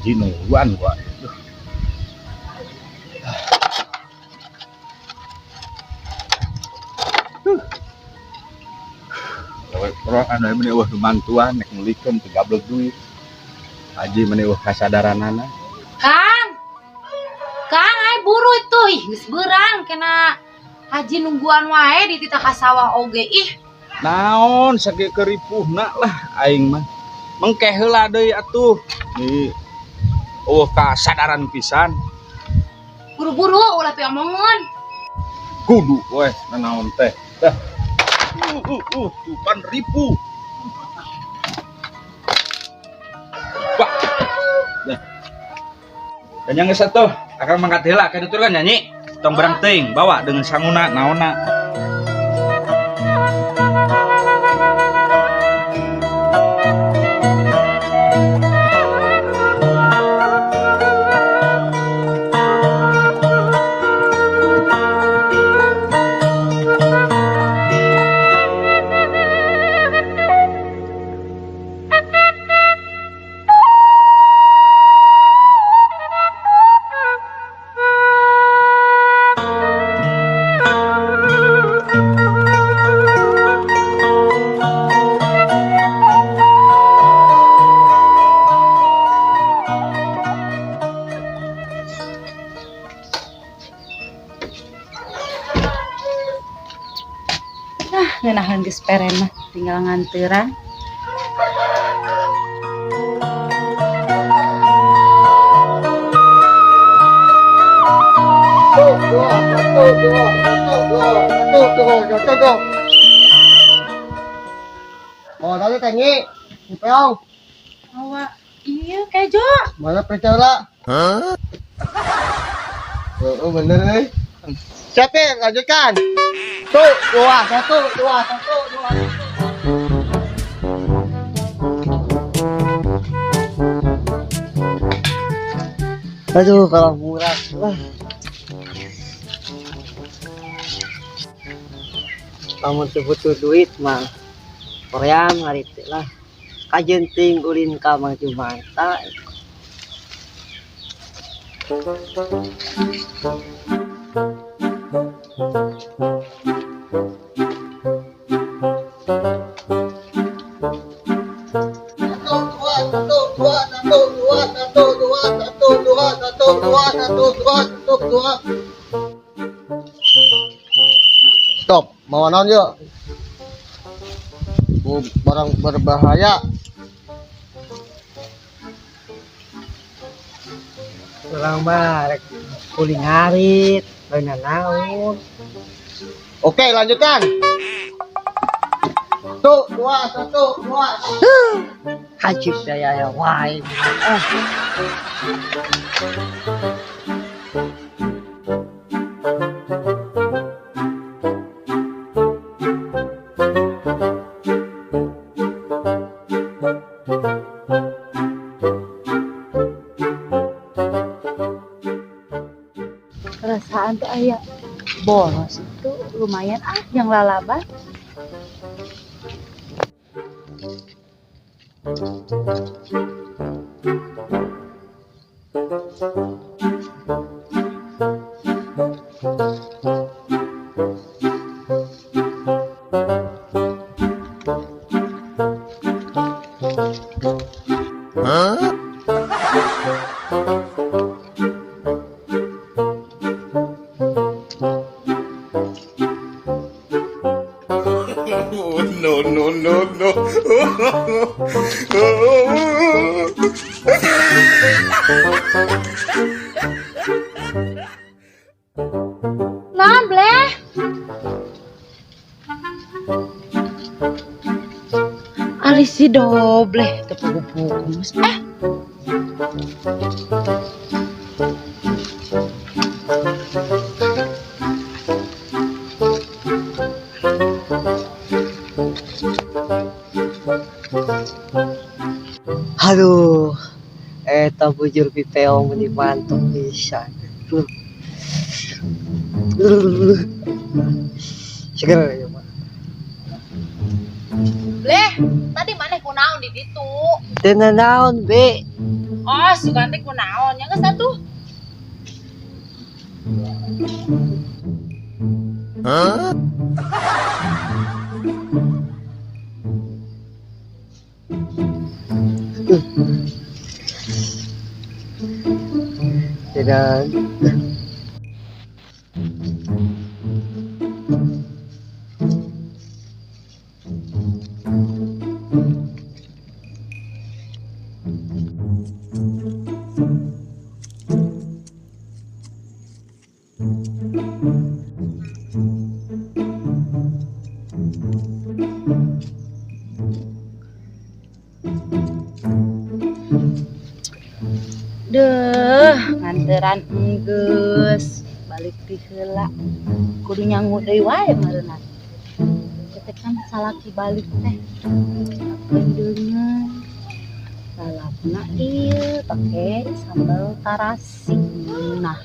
Haji nungguan gua. Duh. Orang anu meni eueuh mantuan nek meulikeun teu gablek duit. Haji meni eueuh kasadaranana. Kang. Kang, ai buru itu ih geus beurang kena Haji nungguan wae di tita ka sawah oge ih. Naon sakieu keripuhna lah aing mah. Mengke heula deui atuh. Nih eueuh kasadaran pisan. Buru-buru ulah piomongeun. Kudu weh nanaon teh. Dah. Tupan ripu. Wah. Dah. Dan yang geus atuh, akang mangkat heula ka tutur kan nyanyi. Tong berang teuing, bawa dengan sanguna naonna. Nah, ngeunaheun geus peren mah tinggal nganteran. Satu, dua, satu, dua, satu, dua, satu, dua. Oh, tadi tangi, Peong. Awa, iya kejo. Mana percaya? Hah? Oh, bener nih. Siap ya, lanjutkan. Satu, dua, satu, dua, satu, dua. Aduh, kalau murah. Wah. Lamun teu butuh duit mah hoream hari teh lah. Kajeun teuing ulin ka Mang Jumanta. Satu, dua, satu, dua, satu, dua, satu, dua, satu, dua, satu, dua, satu, dua, satu, dua. Stop, mau naon yuk? Bu, barang berbahaya. Urang mah rek kuling ngarit, lain naon. Oke, lanjutkan. Satu, dua, satu, dua. Hajib daya ya wae. Ah. Perasaan tuh aya boros itu lumayan ah yang lalaban. Huh? No, no, no, no. Nah, bleh. Ari si dobleh teu pugu-pugu. Aduh, eta bujur pipeong meni mantep pisan. Seger ya mah. Bleh, tadi maneh kunaon di ditu? Teu nanaon, Be. Oh, sugan teh kunaon nya geus atuh. Tidak. Deh, nganteran enggeus, balik ti heula. Kudu nyangu deui wae meureunna. Teh kan salaki balik teh. Kendeungan. Lalapna ieu pake sambal tarasi. Nah,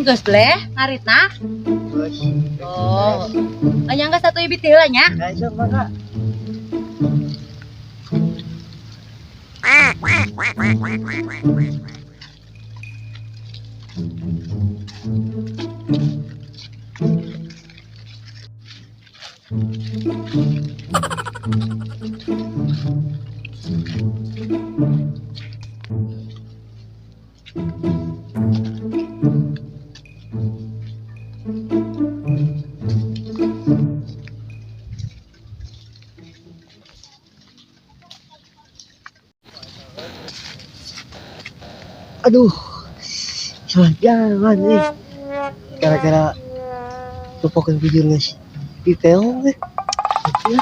Geus bleh ngaritna. Terus. Oh. Anya geus satu ibit heula nya. Langsung mangga. Aduh, salah jalan nih. Gara-gara lupakan video nasi pipeong deh. Ya.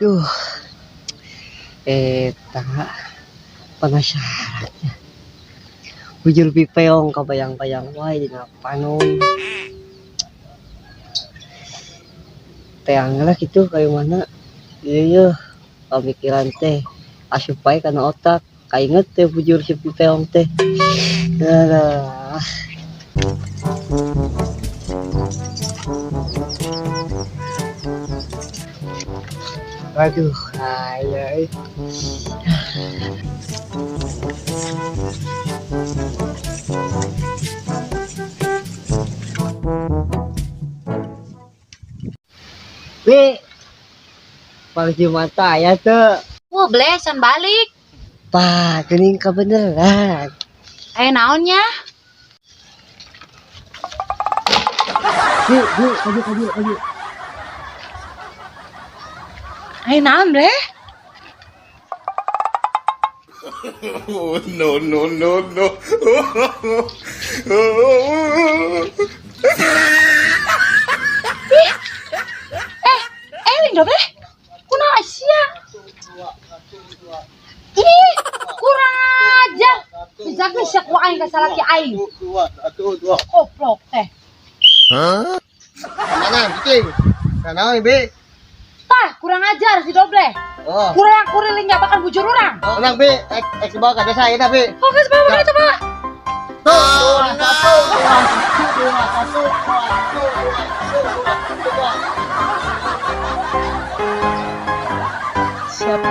Duh, penasarannya. Bujur pipeong kabayang-bayang wae dina panon. Teang lah gitu kayak mana. Iya iya, pamikiran teh asup bae kana otak. Kainget teh bujur si pipeong teh. Alah. Aduh, ayah. Bi, balik mata ya tuh. Wah, bleh can balik. Pak, geuning kebeneran. Aya naonnya? Bi, bi, kaju, kaju, kaju. Aya naon, bleh? Oh, no, no, no, no. Eling dong, bleh. Kunaon sia? Ih, kurang aja. Bisa geus ku aing ka salaki aing. 2, 1, 2. Koplok teh. Mana, cicing? Naon, Bi? Tah, kurang ajar si Doble. Oh. Kurang kuriling bahkan bujur urang. Tenang, Bi. Ek bawa ka desa ayeuna, Bi. Oh, geus bawa itu, Pak. 2, 1, 2, 1, 2, 1, 2, 1, 2. Siap.